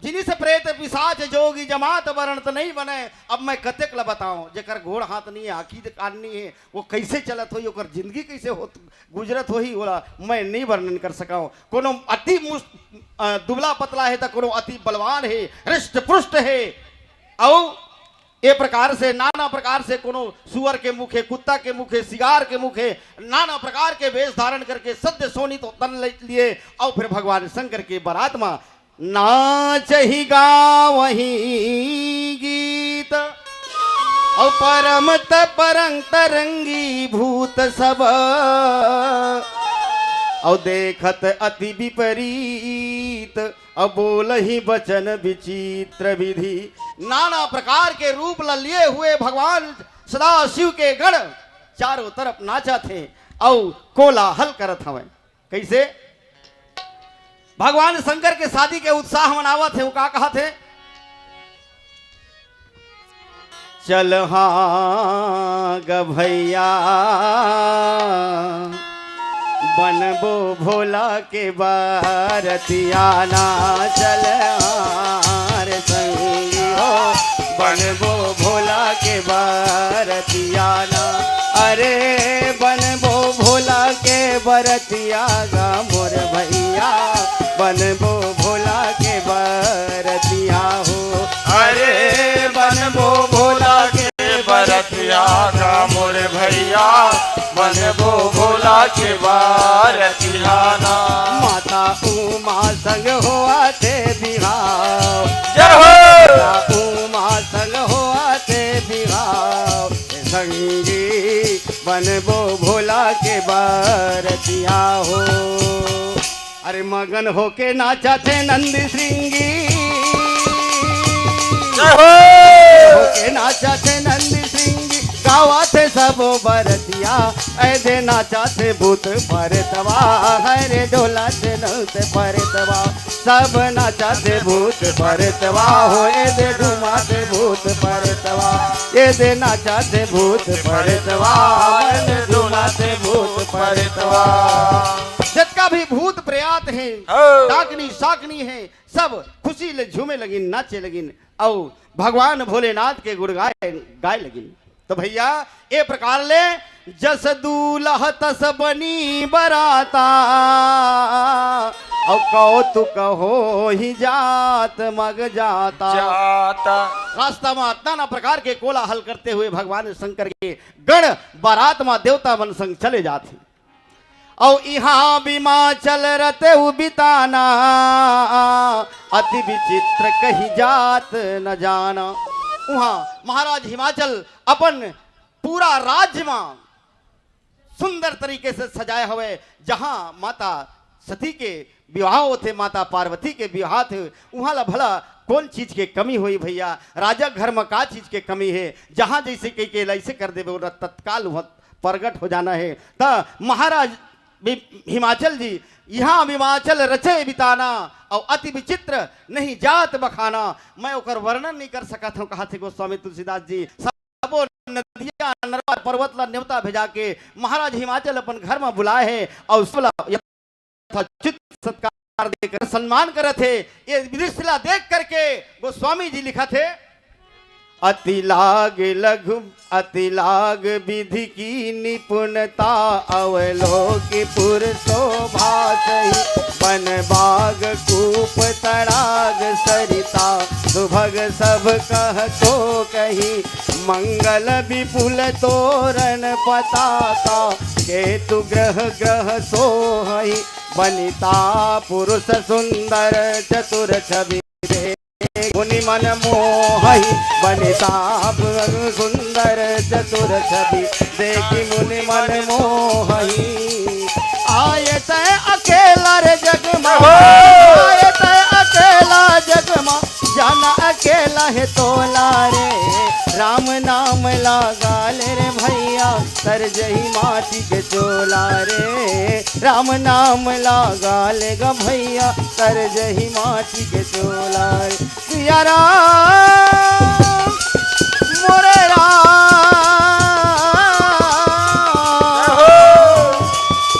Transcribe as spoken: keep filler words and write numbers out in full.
जिनिस प्रेत पिसाच जोगी जमात बरन त नहीं बने। अब मैं कतेक ल बताओं, जेकर गोड़ हाथ नहीं है, आँखी कान नहीं है, वो कैसे चलत होही, ओकर जिंदगी कैसे होत, गुजरत होही, ओला मैं नहीं वर्णन कर सकाओं। कोनो अति मुस-, अ, दुबला पतला है त कोनो अति बलवान है, हृष्ट पुष्ट है। अउ ए प्रकार से, नाना प्रकार से कोनो सुअर के मुखे, कुत्ता के मुखे, सियार के मुखे, नाना प्रकार के वेश धारण करके सद्य शोणित तन ले लिए अउ फिर भगवान शंकर के बरात म नाचहि गावहि गीत, अउ परम त परंग तरंगी भूत सब, अउ देखत अति विपरीत, अउ बोलहि वचन विचित्र विधि। नाना प्रकार के रूप ल लिए हुए भगवान सदाशिव के गण चारों तरफ नाचत हे अउ कोलाहल करत हवय। कैसे? भगवान शंकर के शादी के उत्साह मनावत हे, वो का कहत हे? चल हाँ ग भैया, बनबो भोला के बरतिया ना। चल हाँ रे संगी हो, बनबो भोला के बरतिया ना। अरे बनबो भोला के बरतिया गा मोर भैया, बनबो भोला के बरतिया हो। अरे बनबो भोला के बरतिया गा मोर भैया, बनबो भोला के बरतिया ना। माता उमा संग होवत हे बिहाव। जय हो। माता उमा संग होवत हे बिहाव। संगी बनबो भोला के बरतिया हो। अरे मगन होके नाचत हे नंद श्रृंगी। जय हो। होके नाचत हे नंद श्रृंगी, गावत हे सब बरतिया। ए दे नाचत हे भूत परतवा, हरे डोलत हे नौत परतवा। सब नाचत हे भूत परतवा हो, ए दे झूमत हे भूत परतवा। ए दे नाचत हे भूत परतवा, ए दे झूमत हे भूत परतवा। जतका भी भूत प्रेत हे, हो। डाकनी साकनी हे, सब खुशी ले झूमे लगिन, नाचे लगिन, अउ भगवान भोलेनाथ के गुण गाए, गाए लगिन। तो भैया, ए प्रकार ले जस दूल्हा तस बनी बराता, अउ कौतुक होही जात मग जाता। जाता। रास्ता म नाना प्रकार के कोलाहल करते हुए भगवान शंकर के गण बरात म देवता मन संग चले जात हे। अउ इहाँ विमाचल रतेउ बिताना, अति विचित्र कही जात न जाना। उहाँ महाराज हिमाचल अपन पूरा राज्य म सुंदर तरीके से सजाए हवय, जहाँ माता सती के विवाह होथे, माता पार्वती के विवाह थे, उहाँ ला भला कौन चीज के कमी होही भैया? राजा घर म का चीज के कमी हे? जहाँ जैसे कही के ला ऐसे कर देबे, ओला तत्काल उहाँ प्रगट हो जाना हे। त महाराज वि-, हिमाचल जी, इहाँ विमाचल रचे बिताना, अउ अति विचित्र नहीं जात बखाना। मैं ओकर वर्णन नहीं कर सकत हूँ, कहा थे गोस्वामी तुलसीदास जी। सबो नदिया, नरवा, पर्वत ला नेवता भेजा के महाराज हिमाचल अपन घर म बुलाए हे, अउ सबला यथोचित सत्कार देकर सम्मान करत हे। ये दृश्य ला देख करके गोस्वामी जी लिखत हे, अति लाग लघु, अति लाग विधि की निपुणता, अवलोकि पुर शोभा सही, बन बाग कूप तड़ाग सरिता, सुभग सब कह को कही, मंगल विपुल तोरण पताका, केतु ग्रह ग्रह सोहई, बनिता पुरुष सुंदर चतुर छवि। मुनि मन मोहई बनिता सुंदर चतुर छवि, देखि मुनि मन मोहई। आए तै अकेला रे जग मा, आए तै अकेला जग मा, जाना अकेला हे तोला रे। राम नाम लागा ले रे भैया, तर जही माटी के चोला रे। राम नाम लागा ले गा भैया, तर जही माटी के चोला रे। सिया राम।